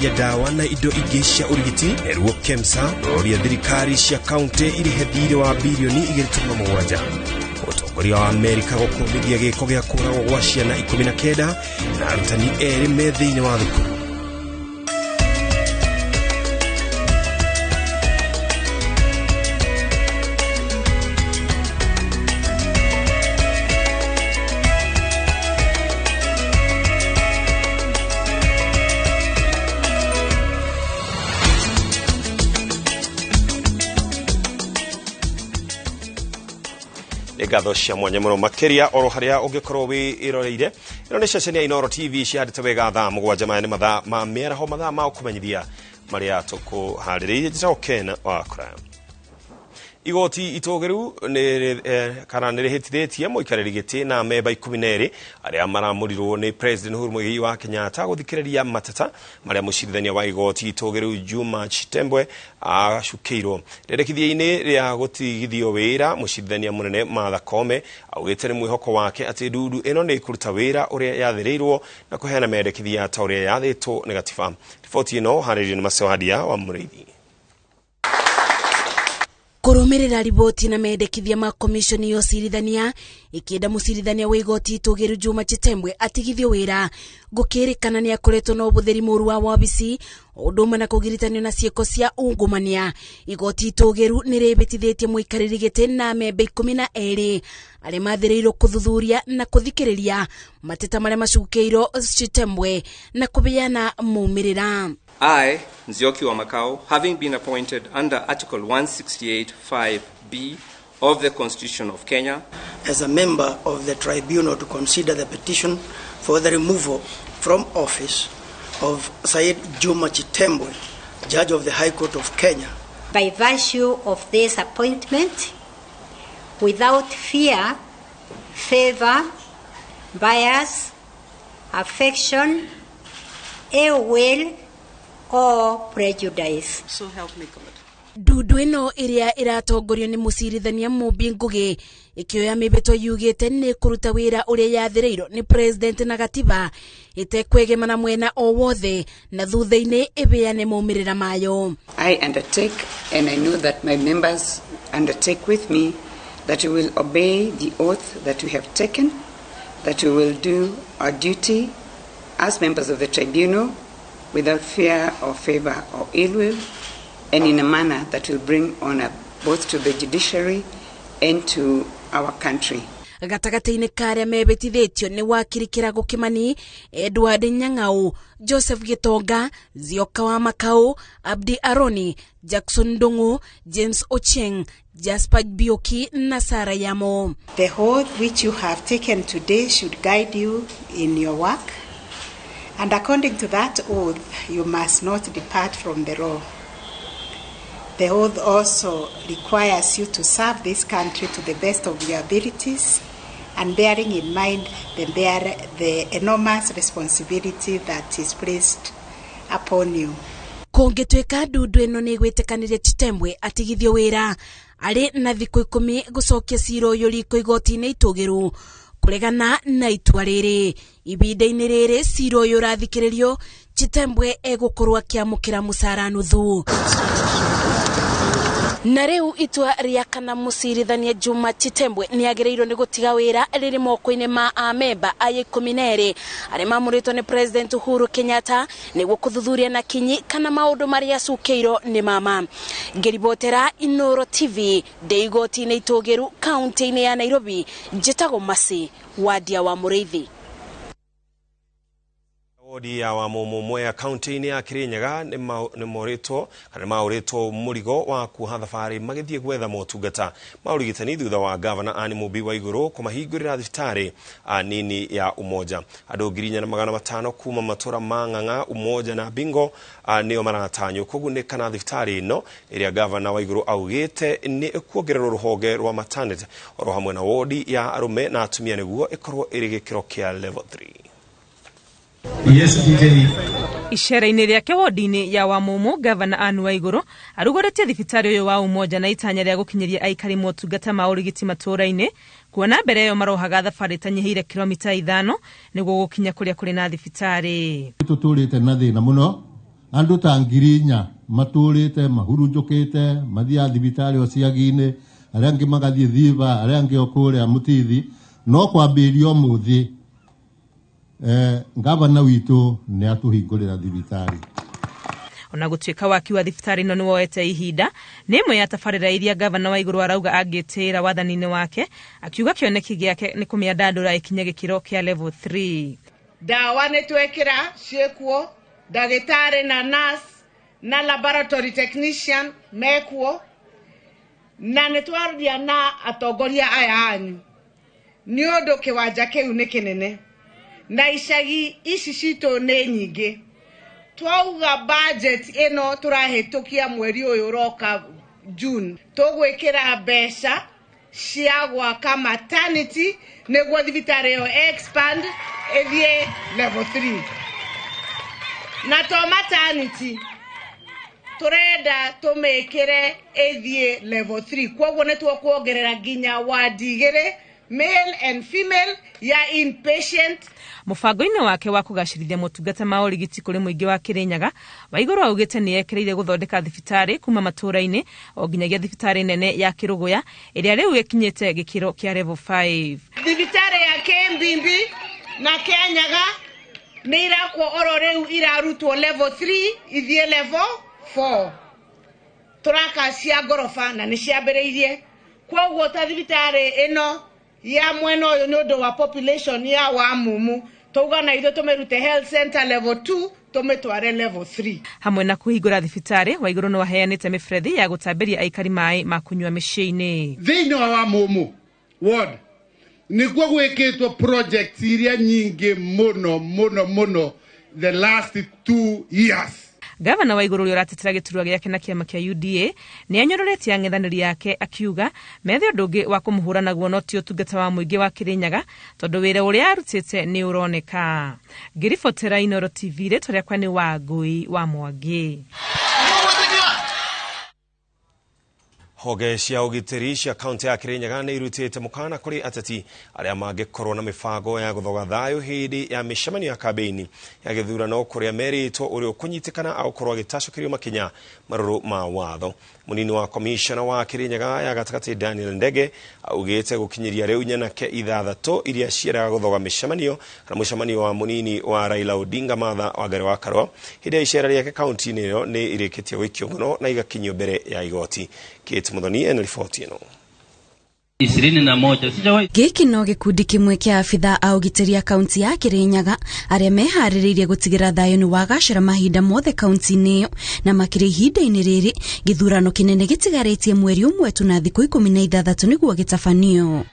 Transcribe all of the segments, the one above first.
Wendagia ndawa na indo ingĩ cia ũrigiti neruo KEMSA rũroria thirikari cia kaunti irĩhe thirĩ wa birioni 2.7. Ũtongoria wa Amerika gũkũmithia gĩko gĩa kũragwo gwa ciana 19 na arutani erĩ me thĩinĩ wa thukuru. Ngatho cia mwanya muno makiria oro haria ungikorwo wi iroreire. Ino ni ceceni ya Inooro TV cihandite wega thaa 7. Maya ni mathaa ma mĩaraho, mathaa ma kũmenyithia maria tũkũharĩrĩirie. Njĩtagwo Ken wa Kũraya. Igoti itũgĩru kana nĩ rĩhĩtithĩtie mũikarĩri gĩtĩ na memba 12 arĩa maramũrirwo nĩ President Uhuru Muigai wa Kenyatta gũthikĩrĩria mateta marĩa mũcirithania wa igoti itũgĩru Juma Chitembwe acukĩirwo. Rĩendekithia-inĩ rĩa gũtigithio wĩra, mũcirithania mũnene Martha Koome augĩte nĩ mwĩhoko wake atĩ ndundu ĩno nĩ ĩkũruta wĩra ũrĩa yathĩrĩirwo na kũheana mendekithia ta ũrĩa yathĩtwo nĩ gatiba. Riboti ĩno harĩrĩirio nĩ Macewadia wa Mũrĩithi. Kũrũmĩrĩra riboti na mendekithia ma komishoni ya ũcirithania ĩkĩenda mũcirithania wa igoti itũgĩru Juma Chitembwe atigithio wĩra, gũkĩrĩkana nĩ akoretwo na ũhũthĩri mũru wa wabici ũndũ ũmwe na kũgiritanio na ciĩko cia ungumania. Igoti itũgĩru nĩ rĩhĩtithĩtie mũikarĩri gĩtĩ na memba 12 arĩa mathĩrĩirwo kũthuthuria na kũthikĩrĩria mateta marĩa macukĩirwo Chitembwe na kũheana maumĩrĩra. I, Nzioki wa Makau, having been appointed under Article 168.5B of the Constitution of Kenya, as a member of the tribunal to consider the petition for the removal from office of Said Juma Chitembwe, Judge of the High Court of Kenya. By virtue of this appointment, without fear, favor, bias, affection, ill will, or prejudice. So help me God. Ndundu ĩno ĩrĩa ĩratongorio nĩ mũcirithania Mumbi Ngugi ĩkĩoya mĩhĩtwa yugĩte nĩ kũruta wĩra ũrĩa yathĩrĩirwo nĩ president na gatiba ĩtekwegemana mwena o wothe na thutha-inĩ ĩheane maumĩrĩra mayo. I undertake, and I know that my members undertake with me, that we will obey the oath that we have taken, that we will do our duty as members of the tribunal without fear or favor or ill will, and in a manner that will bring honor both to the judiciary and to our country. Gatagatĩ-inĩ ka arĩa mehĩtithĩtio nĩ wakiri Kĩrago Kĩmani, Edward Nyang'au, Joseph Gitonga, Nzioka wa Makau, Abdi Aroni, Jackson Ndung'u, James Ochieng, Jasper Bioki na Sarah Yamo. The oath which you have taken today should guide you in your work, and according to that oath, you must not depart from the law. The oath also requires you to serve this country to the best of your abilities, and bearing in mind the enormous responsibility that is placed upon you. Kũngĩtuĩka ndundu ĩno nĩ ĩgwĩtĩkanĩria Chitembwe atigithio wĩra, arĩ na thikũ 10 gũcokia cira ũyũ riko igoti-inĩ itũgĩru kũregana na itua rĩrĩ. Ihinda-inĩ rĩrĩ cira ũyũ ũrathikĩrĩrio, Chitembwe egũkorwo akĩamũkĩra mũcara nuthu. Na rĩu itua rĩa kana mũcirithania Juma Chitembwe nĩ agĩrĩirwo nĩ gũtiga wĩra rĩrĩ moko-inĩ ma amemba aya 12 arĩa mamũrĩtwo nĩ President Uhuru Kenyatta nĩguo kũthuthuria na kinyi kana maũndũ marĩa acukĩirwo nĩ mama. Ngĩribotera Inooro TV ndĩ igoti-inĩ itũgĩru kaunti-inĩ ya Nairobi, njĩtagwo Mercy Wadia wa Mũrĩithi. Wodi ya Wamumu Mwea kaunti-inĩ ya Kirinyaga nĩ morĩtwo kana maũrĩtwo mũrigo wa kuoha thabarĩ magĩthiĩ gwetha motungata ma ũrigitani thutha wa gavana Anne Mumbi Waiguru kũmahingũrĩra thibitarĩ nini ya Umoja. Andũ 4,500 kuma matũra ma Ng'ang'a, Umoja na Bingo nĩo maratanywo kũgunĩka na thibitarĩ ĩno ĩrĩa gavana Waiguru augĩte nĩ ĩkuongererwo rũhonge rwa maternity oro hamwe na wodi ya arũme na atumia nĩguo ĩkorwo ĩrĩ gĩkĩro kĩa level 3. Yes, DJ. Icera-inĩ rĩake wodi-inĩ ya Wamumu, Gavana Anne Waiguru arugũrĩtie thibitarĩ ũyũ wa Umoja na itanya rĩa gũkinyĩria aikari motungata ma ũrigiti matũũra-inĩ, kuona mbere ĩyo marohaga thabarĩ ĩtanyihĩire kilomita 5 nĩguo gũkinya kũrĩa kũrĩ na thibitarĩ. Tũtũrĩte na thĩna mũno Andũ ta 4,000 matũrĩte mahurunjũkĩte mathiaga thibitarĩ o ciagi-inĩ, arĩa angĩ magathiĩ Thiba, arĩa angĩ o kũrĩa Mũtithi. No kwambĩrĩria ũmũthĩ ngavana witũ nĩ atũhingũrĩra thibitarĩ. Ona gũtuĩka waki wa thibitarĩ ĩno nĩ woete ihinda, nĩ ĩmwe ya tabarĩra iria gavana wa igũrũ arauga angĩtĩĩra wathani-inĩ wake, akiuga kĩoneki gĩake nĩ kũmĩandandũra ĩkinye gĩkĩro kĩa level 3. Ndawa nĩ twekĩra ciĩkuo, ndagĩtarĩ na nurse na laboratory technician mekuo, na nĩ twaria na atongoria aya anyu nĩ ũndũ kĩwanja kĩu nĩ kĩnene na icagi ici citũ nĩ nyingĩ. Twauga budget ĩno tũrahĩtũkia mweri ũyũ ũroka June, tũgwĩkĩra mbeca cia gwaka maternity nĩguo thibitarĩ ĩyo expand ĩthiĩ level 3. Na to maternity tũrenda tũmĩkĩre ĩthiĩ level 3, kwoguo nĩ tũkuongerera nginya wadi 2 male and female ya inpatient. Mũbango-inĩ wake wa kũgacĩrithia motungata ma ũrigiti kũrĩ mũingĩ wa Kĩrĩnyaga, Waigũrũ augĩte nĩ ekĩrĩire gũthondeka thibitarĩ kuma matũũra-inĩ o nginyagia thibitarĩ nene ya Kĩrũgũya ĩrĩa rĩu ĩkinyĩte gĩkĩro kĩa level 5. Thibitarĩ ya Kĩmbimbi na Kĩanyaga nĩ irakwo oro rĩu irarutwo level 3 ithiĩ level 4. Tũraka cia ngoroba na nĩ ciambĩrĩirie, kwoguo ta thibitarĩ ĩno ya mwena ũyũ nĩ ũndũ wa population ya Wamumu tauga na ithuĩ tũmĩrute health center level 2 tũmĩtware level 3. Hamwe na kũhingũra thibitarĩ, Waigũrũ no aheanĩte mĩberethi ya gũtambĩria aikari maĩ ma kũnyua mĩciĩ-inĩ. Thĩinĩ wa Wamumu ward nĩkuo gwĩkĩtwo projects iria nyingĩ mũno mũno mũno the last 2 years. Gavana wa igũrũ ũrĩa ũratetera gĩturwa gĩake na kĩama kĩa UDA nĩ anyororetie ang'ethanĩri yake akiuga methe ũndũ ũngĩ wa kũmũhũra naguo no ti ũtungata wa mũingĩ wa Kĩrĩnyaga tondũ wĩra ũrĩa arutĩte nĩ ũroneka. Ngĩribotera Inooro TV, rĩtwa rĩakwa nĩ Wangũi wa Mwangi. Honge cia ũgitĩri cia kaunti ya Kĩrĩnyaga nĩ irutĩte mũkana kũrĩ ateti arĩa mangĩkorwo na mĩbango ya gũthoga thayũ hĩndĩ ya mĩcemanio ya kambĩini ya gĩthurano kũrĩa merĩtwo ũrĩa ũkũnyitĩkana agũkorwo agĩtacũkĩrio makinya marũrũ ma watho. Mũnini wa komishona wa Kĩrĩnyaga ya gatagatĩ Daniel Ndege augĩte gũkinyĩria rĩu nyanake 6 iria ciendaga gũthoga mĩcemanio kana mũcemanio wa mũnini wa Raila Odinga Martha Wangari wa Karua hĩndĩ ya icera rĩake kaunti-inĩ ĩyo nĩ irĩkĩtie gũikio ngono na igakinyio mbere ya igoti. Kate Muthoni ena riboti ĩno. 21 Gĩkĩ no gĩkundi kĩmwe kĩa abithaa a ũgitĩri a kaunti ya Kĩrĩnyaga arĩa meharĩrĩirie gũtigĩra thayũ nĩ wagacĩra mahinda mothe kaunti-inĩ ĩyo, na makĩria ihinda-inĩ rĩrĩ gĩthurano kĩnene gĩtigarĩtie mweri ũmwe tu na thikũ 16 nĩguo gĩtabanio.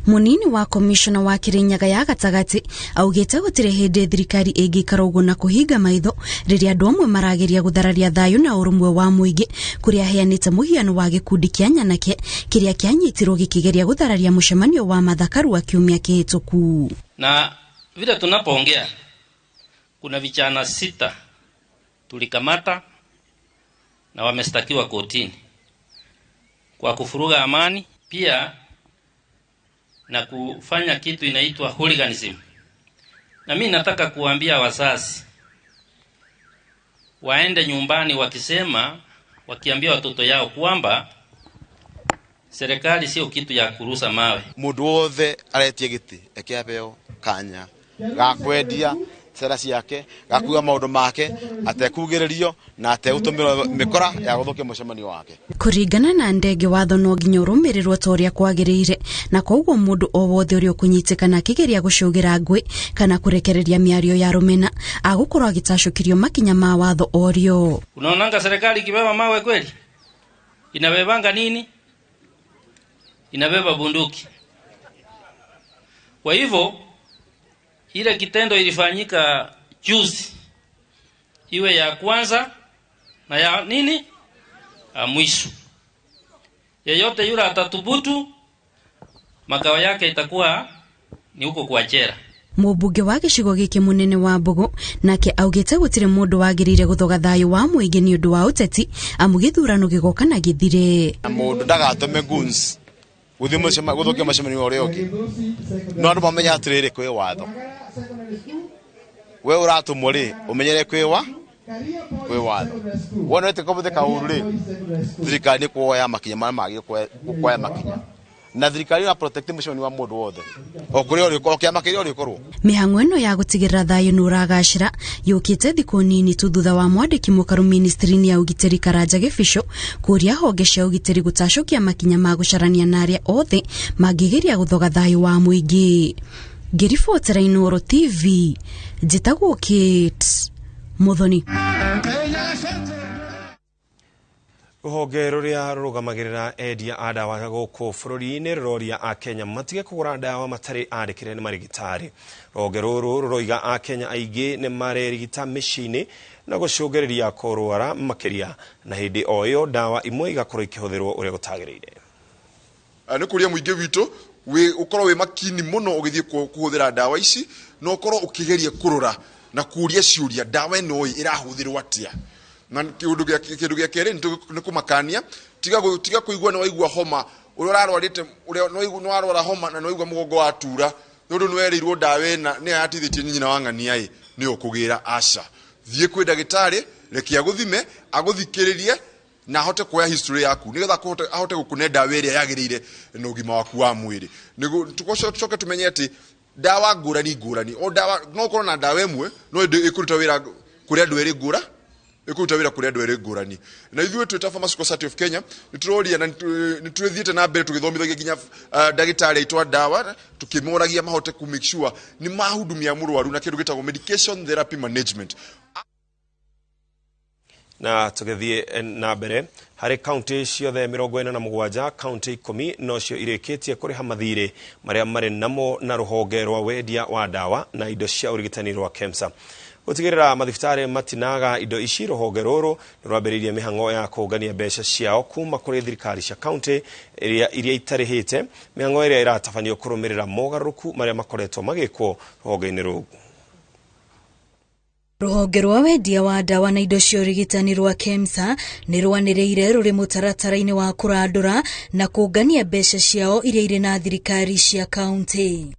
Mũnini wa komishona wa Kĩrĩnyaga ya gatagatĩ augĩte gũtirĩ hĩndĩ thirikari ĩngĩikara ũguo na kũhinga maitho rĩrĩa andũ amwe marageria gũthararia thayũ na ũrũmwe wa mũingĩ, kũrĩa aheanĩte mũhiano wa gĩkundi kĩa nyanake kĩrĩa kĩanyitirwo gĩkĩgeria gũthararia mũcemanio wa Martha Karua kiumia kĩhĩtũku. Na vile tunapoongea kuna vijana 6 tulikamata na wamestakiwa kotini kwa kufuruga amani pia na kufanya kitu inaitwa hooliganism. Na mimi nataka kuambia wazazi waende nyumbani wakisema, wakiambia watoto yao kwamba serikali sio kitu ya kurusa mawe. Mundu wothe aretie giti ekiabeo kanya ga kwendia sera ciake, ga kuga maundu make atekugiririo na ategutumirwo mikora ya guthukia mucemanio wake. Kuringana na Ndege, watho no nginya ũrũmĩrĩrwo ta ũrĩa kwagĩrĩire, na koguo mũndũ o wothe ũrĩa ũkũnyitĩkana akĩgeria gũcũgĩra ngũĩ kana kũrekereria mĩario ya rũmena agũkorwo agĩtacũkĩrio makinya ma watho orio. Unaonanga serikali ikibeba mawe kweli? Inabebanga nini? Inabeba bunduki. Kwa hivyo ile kitendo ilifanyika juzi iwe ya kwanza na ya nini? Ya mwisho. Yeyote yule atatubutu makao yake itakuwa ni huko kwa jela. Mũmbunge wa gĩcigo gĩkĩ mũnene wa Mbogo nake augĩte gũtirĩ mũndũ wagĩrĩire gũthoga thayũ wa mũingĩ nĩ ũndũ wa ũteti, amu gĩthurano gĩgoka na gĩthire. Mũndũ ndagatũme goons gũthiĩ gũthũkia mũcemanio ũrĩa ũngĩ. No andũ mamenye atĩrĩrĩ, kwĩ watho. We ũratũmwo rĩ ũmenyere kwĩ watho wona wĩtĩka kũhũthĩka ũru rĩ thirikari nĩ kuoya makinya marĩa magĩrĩire kuoya makinya na thirikari na protect mũcemanio wa mũndũ wothe o kũrĩa ũrĩ o kĩama kĩrĩa ũrĩkorwo. Mĩhang'o ĩno ya gũtigĩrĩra thayũ nĩ ũragacĩra yũkĩte thikũ nini tu thutha wa mwandĩki mũkaru ministry-inĩ ya ũgitĩri Karanja Gĩbico kũria honge cia ũgitĩri gũtacũkia makinya ma gũcarania na arĩa othe mangĩgeria gũthoga thayũ wa mũingĩ. Ngĩribotera Inooro TV, njĩtagwo Kate Muthoni. Rũhonge rũrĩa rũrũgamagĩrĩra endia a ndawa gũkũ bũrũri-inĩ rũroria Akenya matige kũgũra ndawa matarĩ andĩkĩre nĩ marigitari. Rũhonge rũrũ rũroiga Akenya aingĩ nĩ marerigita mĩciĩ-inĩ na gũcũngĩrĩria kũrwara makĩria, na hĩndĩ o ĩyo ndawa imwe igakorwo ikĩhũthĩrwo ũrĩa gũtagĩrĩire. Nĩ kũria mũingĩ witũ ũkorwo wĩ makini mũno ũgĩthiĩ kũhũthĩra ndawa ici, na ũkorwo ũkĩgeria kũrora na kũria ciũria ndawa ĩno ĩrahũthĩrwo atĩa. Na kĩndũ gĩa kerĩ nĩ kũmakania tiga kũigua nĩ waigua homa ũrĩa ũrarwarĩte ũrĩa nĩ warwara homa na nĩ waigua mũgongo watura nĩ ũndũ nĩ werĩirwo ndawa ĩna nĩ yateithĩtie nyina wa ng'ania ĩ nĩ ũkũgĩra aca. Thiĩ kwĩ ndagĩtarĩ, reke agũthime, agũthikĩrĩrie na ahote kuoya history yaku nĩgetha ahote gũkũne ndawa ĩrĩa yagĩrĩire na ũgima waku wa mwĩrĩ. Nĩguo tũcoke tũmenye atĩ ndawa ngũrani ngũrani o ndawa no ũkorwo na ndawa ĩmwe no ĩkũruta wĩra kũrĩ andũ erĩ ngũra ĩkũruta wĩra kũrĩ andũ erĩ ngũrani. Na ithuĩ twĩ ta Pharmaceutical Society of Kenya nĩ tũroria na nĩ twĩthiĩte na mbere tũgĩthomithagia nginya ndagĩtarĩ aitũ a ndawa tũkĩmoragia mahote ku make sure nĩ mahudumia mũrwaru na kĩndũ gĩtagwo medication therapy management. Na tũgĩthiĩ na mbere harĩ kaunti ciothe 47, kaunti 10 nocio irĩkĩtie kũrĩha mathirĩ marĩa marĩ namo na rũhonge rwa wendia wa ndawa na indo cia ũrigitani rwa KEMSA. Gũtigĩrĩra mathibitarĩ matinaga indo ici, rũhonge rũrũ nĩ rwambĩrĩirie mĩhang'o ya kũngania mbeca ciao kuma kũrĩ thirikari cia kaunti iria itarĩhĩte, mĩhang'o ĩrĩa ĩratabanio kũrũmĩrĩra mogarũrũku marĩa makoretwo magĩkwo rũhonge-inĩ rũu. Rũhonge rwa wendia wa ndawa na indo cia ũrigitani rwa KEMSA nĩ rwanĩrĩire rũrĩ mũtaratara-inĩ wa kũrandũra na kũngania mbeca ciao iria irĩ na thirikari cia kaunti.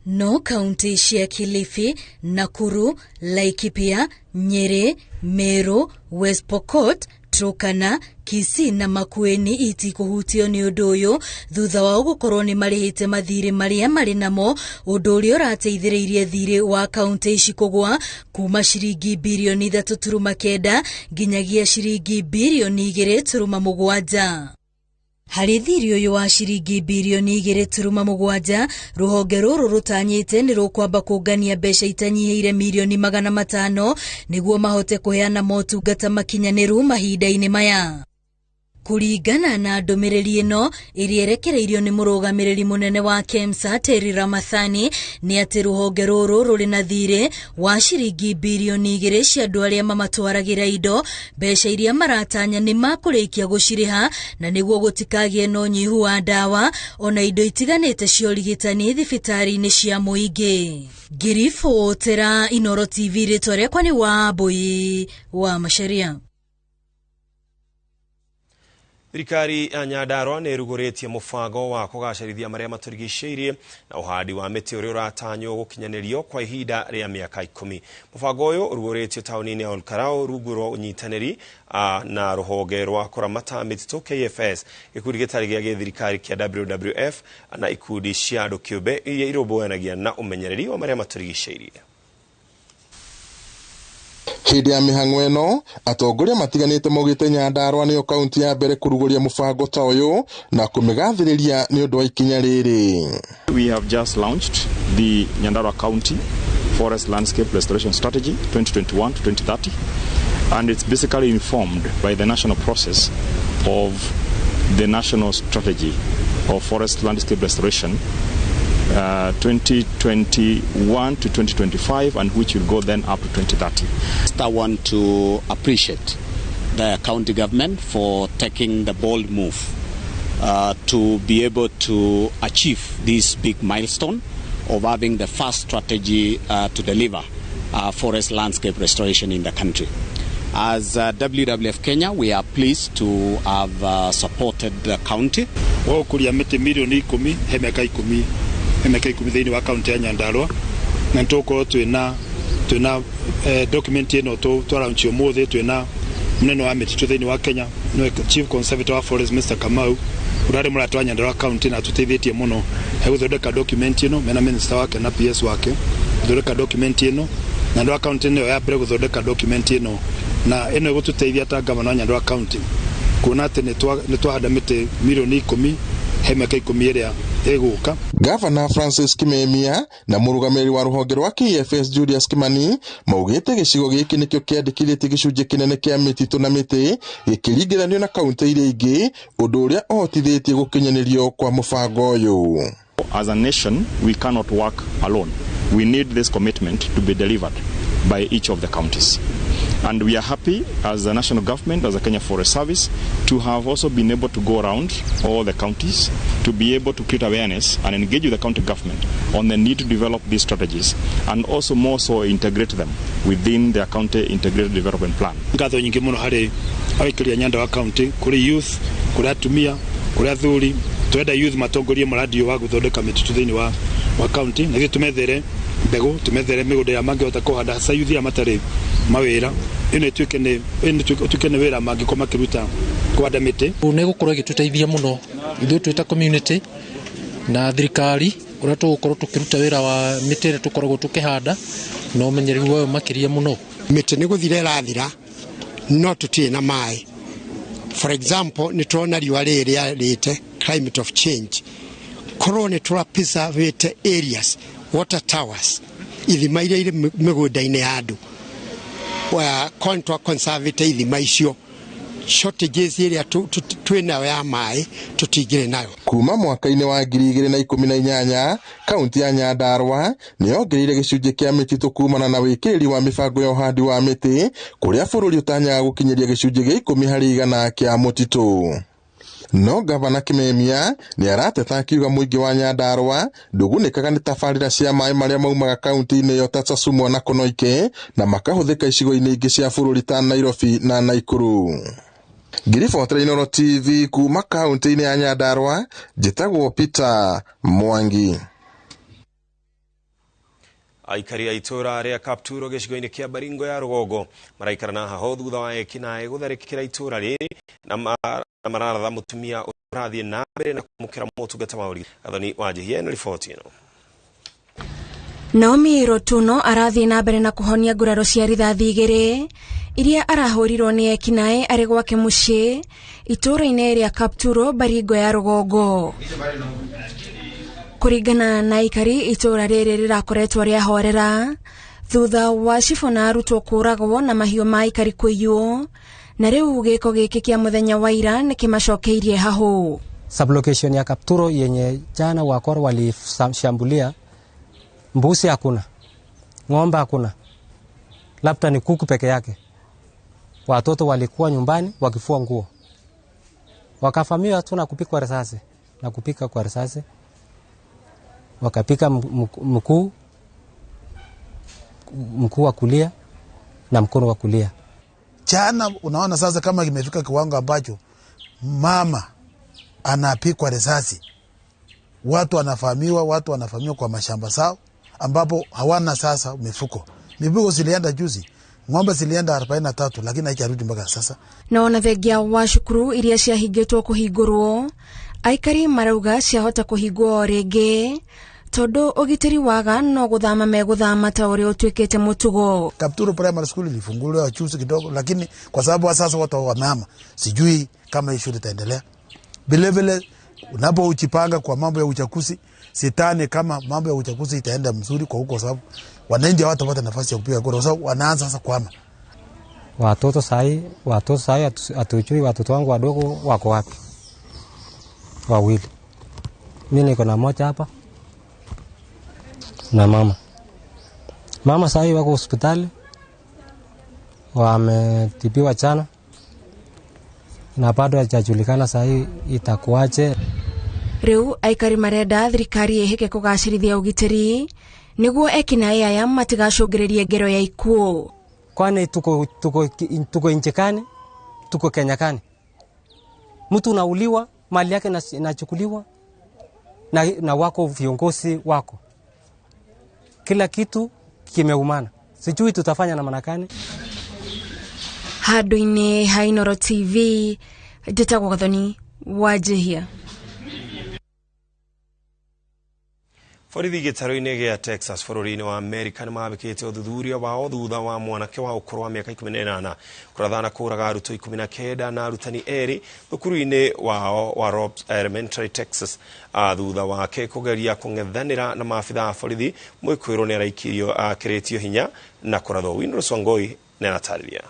No kaunti cia Kilifi, Nakuru, Laikipia, Nyeri, Meru, West Pokot, Turkana, Kisii na Makueni itikũhutio nĩ ũndũ ũyũ thutha wao gũkorwo nĩ marĩhĩte mathirĩ marĩa marĩ namo, ũndũ ũrĩa ũrateithĩrĩirie thirĩ wa kaunti ici kũgũa kuma ciringi birioni 3.9 nginyagia ciringi birioni 2.7. Harĩ thirĩ ũyũ wa ciringi birioni 2.7, rũhonge rũrũ rũtanyĩte nĩ rũkwamba kũngania mbeca itanyihĩire mirioni 500 nĩguo mahote kũheana motungata makinyanĩru mahinda-inĩ maya. Kũringana na ndũmĩrĩri ĩno ĩrĩa ĩrekereirio nĩ mũrũgamĩrĩri mũnene wa KEMSA Terry Ramathani nĩ atĩ rũhonge rũrũ rũrĩ na thirĩ wa ciringi birioni 2 cia andũ arĩa mamatwaragĩra indo, mbeca iria maratanya nĩ makũrĩkia gũcirĩha na nĩguo gũtikagĩe na ũnyihu wa ndawa ona indo itiganĩte cia ũrigitani thibitarĩ-inĩ cia mũingĩ. Ngĩribotera Inooro TV, rĩtwa rĩakwa nĩ Wambui wa Macharia. Thirikari ya Nyandarua nĩ ĩrugũrĩtie mũbango wa kũgacĩrithia marĩa matũrigicĩirie na ũhandi wa mĩtĩ ũrĩa ũratanywo gũkinyanĩrio kwa ihinda rĩa mĩaka 10. Mũbango ũyũ ũrugũrĩtio taũni-inĩ ya Olkarau rungu rwa ũnyitanĩri na rũhonge rwa kũramata mĩtitũ KFS, gĩkundi gĩtarĩ gĩa gĩthirikari kĩa WWF na ikundi cia andũ kĩũmbe iria irũmbũyanagia na ũmenyereri wa marĩa matũrigicĩirie. Hĩndĩ ya mĩhang'o ĩno atongoria matiganĩte maugĩte Nyandarua nĩyo kaunti ya mbere kũrugũria mũbango ta ũyũ na kũmĩgathĩrĩria nĩ ũndũ wa ikinya rĩrĩ. We have just launched the Nyandarua County Forest Landscape Restoration Strategy 2021 to 2030, and it's basically informed by the national process of the National Strategy of Forest Landscape Restoration 2021 to 2025, and which will go then up to 2030. I want to appreciate the county government for taking the bold move to be able to achieve this big milestone of having the first strategy to deliver forest landscape restoration in the country. As WWF Kenya, we are pleased to have supported the county. Wa mĩtĩ mirioni 10 he mĩaka 10 he mĩaka 10 thĩinĩ wa kaunti ya Nyandarua, na nĩtũgũkorwo twĩna Twina document ĩno twaraunchio ũmũthĩ, twina munene wa mĩtitũ thĩinĩ wa Kenya, nĩwe Chief Conservator wa Forest Mr. Kamau, ũrĩa arĩ mũrata wa Nyandarua County na atũteithĩtie mũno gũthondeka document ĩno mena minister wake na PS wake gũthondeka document ĩno. Nyandarua County nĩyo ya mbere gũthondeka document ĩno, na ĩno ĩgũtũteithia ta gavana wa Nyandarua County kuona atĩ nĩ twahanda mĩtĩ mirioni 10 he mĩaka 10 ĩrĩa ĩgũka. Gavana Francis Kimemia na mũrũgamĩrĩri wa rũhonge rwa KFS Julius Kimani maugĩte gĩcigo gĩkĩ nĩkĩo kĩandĩkithĩtie gĩcunjĩ kĩnene kĩa mĩtitũ na mĩtĩ gĩkĩringithanio na kaunti iria ingĩ, ũndũ ũrĩa ũhotithĩtie gũkinyanĩrio kwa mũbango ũyũ. As a nation, we cannot work alone. We need this commitment to be delivered by each of the counties. And we are happy as a national government, as a Kenya Forest Service, to have also been able to go around all the counties to be able to create awareness and engage with the county government on the need to develop these strategies and also more so integrate them within their county integrated development plan. Ngatho nyingĩ mũno harĩ aikari a Nyandarua County, kũrĩ youth, kũrĩ atumia, kũrĩ athuri. Twenda youth matongorie mũradi ũyũ wa gũthondeka mĩtitũ thĩinĩ wa county, na ithuĩ tũmethere mbegũ, tũmethere mĩgũnda ĩrĩa mangĩhota kũhanda, hasa youth aya matarĩ mawĩra. Ĩno ĩtuĩke nĩ wĩra mangĩkorwo makĩruta kũhanda mĩtĩ. Nĩ gũkorwo ĩgĩtũteithia mũno ithuĩ twĩ ta community na thirikari, ũrĩa tũgũkorwo tũkĩruta wĩra wa mĩtĩ ĩrĩa tũkoragwo tũkĩhanda na ũmenyereri wayo makĩria mũno. Mĩtĩ nĩ gũthira ĩrathira, no tũtirĩ na maĩ. For example, nĩ tũrona riũa rĩrĩ rĩarĩte, climate of change. Korwo nĩ tũrapreservate areas, water towers, ithima iria irĩ mĩgũnda-inĩ ya andũ, conservate ithima icio, shortages iria twĩ nayo ya maĩ tũtingĩrĩ nayo. Kuma mwaka-inĩ wa 2018, kaunti ya Nyandarua nĩyongereire gĩcunjĩ kĩa mĩtitũ kumana na wĩkĩrĩri wa mĩbango ya ũhandi wa mĩtĩ, kũrĩa bũrũri ũtanyaga gũkinyĩria gĩcunjĩ gĩa 10% kĩa mũtitũ. No Gavana Kimemia nĩ arateta akiuga mũingĩ wa Nyandarua ndũgunĩkaga nĩ tabarĩra cia maĩ marĩa maumaga kaunti-inĩ ĩyo ta Tsasumwa na Konoike na makahũthĩka icigo-inĩ ingĩ cia bũrũri ta Nairobi na Nakuru. Ngiribotera Inooro TV kuma kaunti-inĩ ya Nyandarua, njĩtagwo Peter Mwangi. Aikari a itũra rĩa Kapturo gĩcigo-inĩ kĩa Baringo ya rũgongo maraikara na haho thutha wa ekinaĩ gũtharĩkĩra itũra rĩrĩ na mararatha mũtumia ũrathiĩ na mbere na kwamũkĩra motungata ma ũrigitani. Athoni wa Njihia na riboti ĩno. Naomi Rotuno arathiĩ na mbere na kũhonia nguraro cia rithathi 2 iria arahũrirwo nĩ ekinaĩ arĩ gwake mũciĩ itũra-inĩ rĩa Kapturo Baringo ya rũgongo. Kũringana na aikari, itũra rĩrĩ rĩrakoretwo rĩahorera thutha wa cibũ na arutwo kũragwo na mahiũ ma aikari kũiywo, na rĩu gĩko gĩkĩ kĩa mũthenya wa ira nĩkĩmacokeirie hahũ. Sublocation ya Kapturo yenye jana wakora walishambulia, mbuzi hakuna, ng'ombe hakuna, labda ni kuku peke yake. Watoto walikuwa nyumbani wakifua nguo, wakafamiwa tu na kupikwa risasi, na kupika kwa risasi. Wakapika mkuu wa kulia na mkono wa kulia. Jana unaona sasa kama kimefika kiwango ambacho mama anapikwa risasi, watu wanafahamiwa kwa mashamba sao ambapo hawana sasa mifuko. Mifuko zilienda juzi, ng'ombe zilienda 43 lakini haijarudi mpaka sasa. Na ona thengia wa cukuru iria ciahingĩtwo kũhingũrwo, aikari marauga ciahota kũhingwo rĩngĩ tondu ũgitĩri waga no gũthama megũthama ta ũrĩa ũtuĩkĩte mũtugo. Kapturo Primary School ilifunguliwa juzi kidogo, lakini kwa sababu sasa watu wamehama, sijui kama hii shule itaendelea. Vile vile unapojipanga kwa mambo ya uchaguzi, sitani kama mambo ya uchaguzi itaenda mzuri kwa huko, sababu wananchi hawatapata nafasi ya kupiga kura, kwa sababu wanaanza sasa kuhama. Watoto sai hatujui watoto wangu wadogo wako wapi. Wawili. Mimi niko na moja hapa na mama. Mama sai wako hospitali, wametibiwa jana na bado hajajulikana sai itakuwaje. Riu aikari marenda thirikari ihike kugacirithia ugitiri niguo ekinaĩ aya matigacũngĩrĩrie ngero ya ikuũ. Kwani tuko nchi gani? Tuko Kenya gani? Mtu unauliwa, mali yake inachukuliwa na wako viongozi wako. Kila kitu kimeumana. Sijui tutafanya namna gani. Handũ-inĩ ha Inooro TV, njĩtagwo Gathoni Wanjihia. Borithi gĩtarũ-inĩ gĩa Texas bũrũri-inĩ wa Amerika nĩmambĩkĩte ũthuthuria wao thutha wa mwanake wa ũkũrũ wa mĩaka 18 kũrathana kũraga arutwo 19 na arutani erĩ thukuru-inĩ wao wa Robs Elementary Texas, thutha wake kũgeria kũng'ethanĩra na maabitha a borithi. Mwĩkũĩrwo nĩ araikirio akĩrĩtio hinya na kũrathwo. Winrose Wangoi nĩ aratarĩria.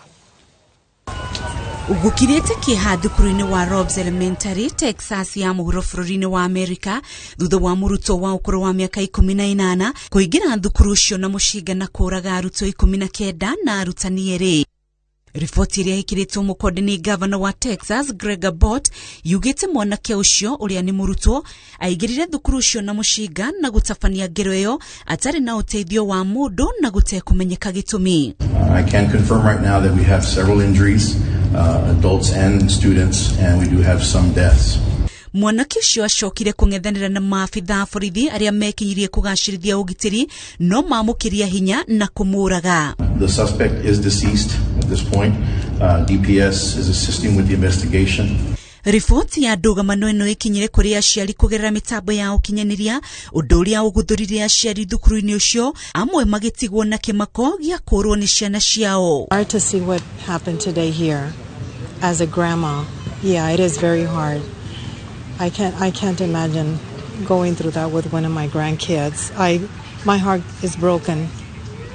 Gũkirĩte kĩeha thukuru-inĩ wa Robs Elementary Texas ya mũhuro bũrũri-inĩ wa Amerika thutha wa mũrutwo wa ũkũrũ wa mĩaka 18 kũingĩra thukuru ũcio na mũcinga na kũraga arutwo 19 na arutani erĩ. Riboti ĩrĩa ĩkĩrĩtwo mũkonde nĩ gavana wa Texas Greg Abbott yugĩte mwanake ũcio ũrĩa nĩ mũrutwo aingĩrire thukuru ũcio na mũcinga na gũtabania ngero ĩyo atarĩ na ũteithio wa mũndũ na gũtekũmenyeka gĩtũmi. I can confirm right now that we have several injuries, adults and students, and we do have some deaths. Mwanake ũcio acokire kũng'ethanĩra na maabitha a borithi arĩa mekinyirie kũgacĩrithia ũgitĩri no mamũkĩria hinya na kũmũraga. The suspect is deceased at this point. DPS is assisting with the investigation. Riboti ya ndũgamano ĩno ĩkinyire kũrĩ aciari kũgerera mĩtambo ya ũkinyanĩria, ũndũ ũrĩa ũgũthũrire aciari thukuru-inĩ ũcio, amwe magĩtigwo na kĩmako gĩa kũũrwo nĩ ciana ciao. Hard to see what happened today here as a grandma. Yeah, it is very hard. I can't imagine going through that with one of my grandkids. My heart is broken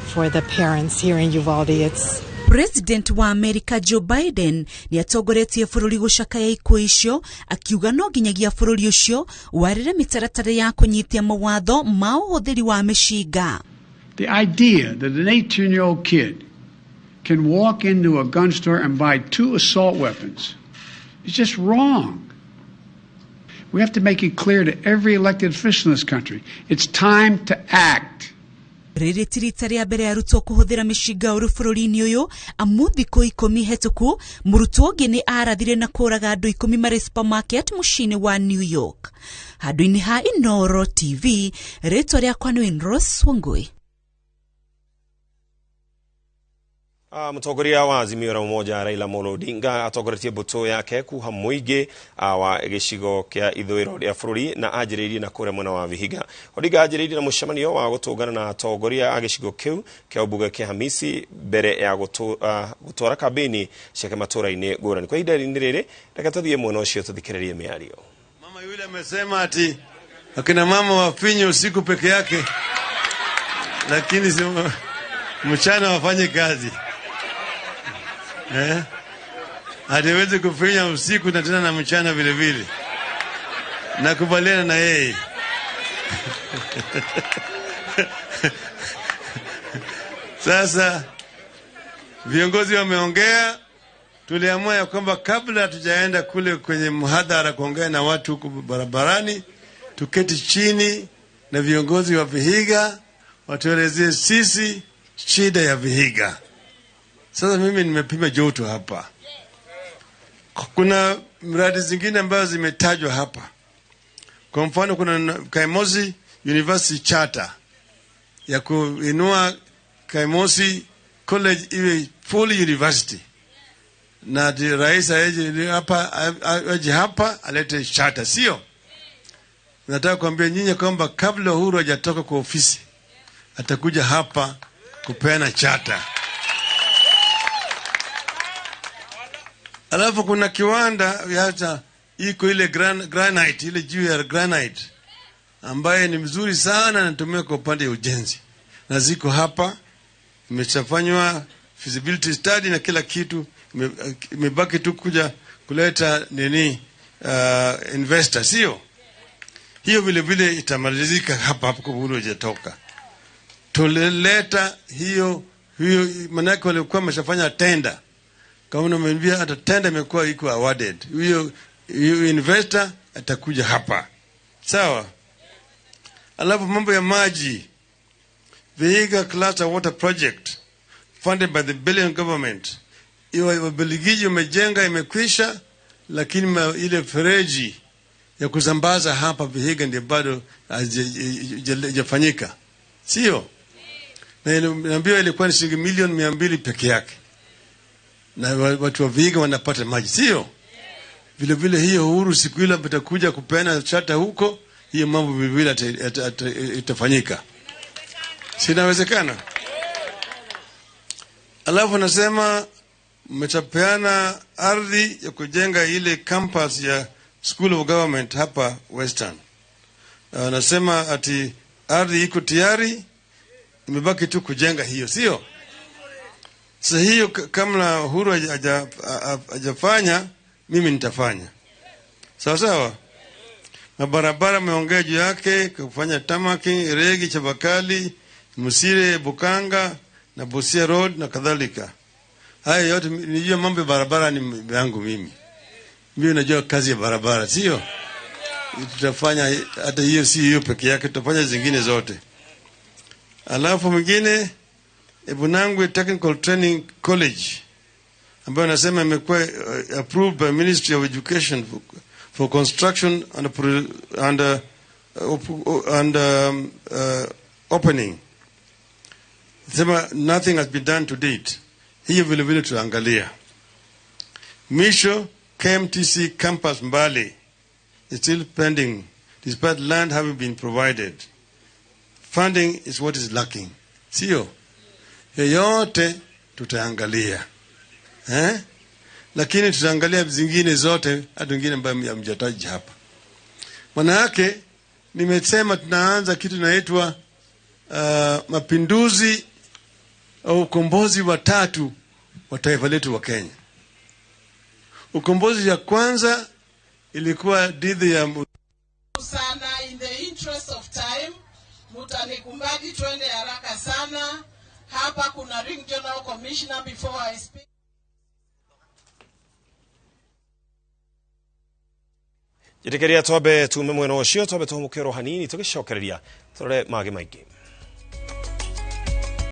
for the parents here in Uvalde. It's President wa America Joe Biden nĩ atongoretie bũrũri gũcakaya ikuũ icio, akiuga no nginyagia bũrũri ũcio warĩre mĩtaratara ya kũnyitia mawatho ma ũhũthĩri wa mĩcinga. The idea that an 18-year-old kid can walk into a gun store and buy 2 assault weapons is just wrong. We have to make it clear to every elected official in this country, it's time to act. Rĩrĩ ti rita rĩa mbere arutwo kũhũthĩra mĩcinga ũru bũrũri-inĩ ũyũ, amu thikũ 10 hetũku mũrutwo ũngĩ nĩ arathire na kũraga andũ 10 marĩ supermarket mũciĩ-inĩ wa New York. Handũ-inĩ ha Inooro TV, rĩtwa rĩakwa nĩ Winrose Wangui. Mũtongoria wa Azimio la Umoja Raila Amolo Odinga atongoretie mbũtũ yake kuha mũingĩ wa gĩcigo kĩa ithũĩro rĩa bũrũri na anjĩrĩirie na kũrĩa mwena wa Vihiga. Odinga anjĩrĩirie na mũcemanio wa gũtũngana na atongoria a gĩcigo kĩu kĩa ũmbunge kĩa Hamisi mbere ya gũtwara kambĩini ciake matũũra-inĩ ngũrani. Kwa ihinda-inĩ rĩrĩ, reke tũthiĩ mwena ũcio tũthikĩrĩrie mĩario. Mama yule amesema ati akina mama wafinye usiku peke yake, lakini mchana wafanye kazi. Hatuwezi kufinya usiku na tena na mchana vile vile. Nakubaliana na yeye. Sasa viongozi wameongea, tuliamua ya kwamba kabla hatujaenda kule kwenye mhadhara kuongea na watu huku barabarani, tuketi chini na viongozi wa Vihiga watuelezee sisi shida ya Vihiga. Sasa mimi nimepima joto hapa. Kuna mradi zingine ambazo zimetajwa hapa. Kwa mfano kuna Kaimosi University Charter ya kuinua Kaimosi College iwe full university. Na rais aje hapa alete charter, sio? Nataka kuambia nyinyi kwamba kabla Uhuru hajatoka kwa ofisi atakuja hapa kupeana charter. Alafu kuna kiwanda hata iko ile granite, ile juu ya granite ambaye ni mzuri sana, natumia kwa upande wa ujenzi. Na ziko hapa, imeshafanywa feasibility study na kila kitu, imebaki tu kuja kuleta investor, sio? Hiyo vile vile itamalizika hapa hapo kwa Uhuru hajatoka. Tulileta hiyo manake walikuwa wameshafanya tender. Kama unamwambia hata tender imekuwa iko awarded. Huyo investor atakuja hapa. Sawa? Alafu mambo ya maji. Vihiga Cluster Water Project funded by the billion government. Hiyo Ubelgiji umejenga imekwisha, lakini ile fereji ya kusambaza hapa Vihiga ndio bado haijafanyika. Sio? Na naambiwa ilikuwa ni shilingi milioni 200 peke yake, na watu wa Vihiga wanapata maji, sio? Vile vile hiyo Uhuru siku ile atakuja kupeana chata huko, hiyo mambo vile vile itafanyika. Sinawezekana. Alafu nasema mmechapeana ardhi ya kujenga ile campus ya School of Government hapa Western. Nasema ati ardhi iko tayari, imebaki tu kujenga hiyo, sio? Sasa hiyo kama Uhuru hajafanya, mimi nitafanya. Sawa sawa? Na barabara mmeongea juu yake, kufanya tamaki, Regi, Chabakali, Musire, Bukanga na Busia Road na kadhalika. Haya yote nijua mambo ya barabara ni yangu mimi. Mimi najua kazi ya barabara, sio? Tutafanya hata hiyo, si hiyo peke yake, tutafanya zingine zote. Alafu mwingine Ebunangwe Technical Training College ambayo nasema imekuwa approved by Ministry of Education for construction and opening. Sema nothing has been done to date. Hiyo vile vile tutaangalia. Misho KMTC campus Mbale is still pending despite land having been provided. Funding is what is lacking. Sio? Yote tutaangalia. Lakini tutaangalia zingine zote, hata wengine ambayo hamjataja hapa. Maana yake nimesema tunaanza kitu inaitwa mapinduzi au ukombozi wa tatu wa taifa letu wa Kenya. Ukombozi ya kwanza ilikuwa dhidi ya sana. In the interest of time, mutanikubali twende haraka sana. Hapa kuna Regional Commissioner before I speak. Njĩtĩkĩria twambe tume mwena ũcio, twambe tũhũmũke oro hanini, tũgĩcokereria tũrore mangĩ maingĩ.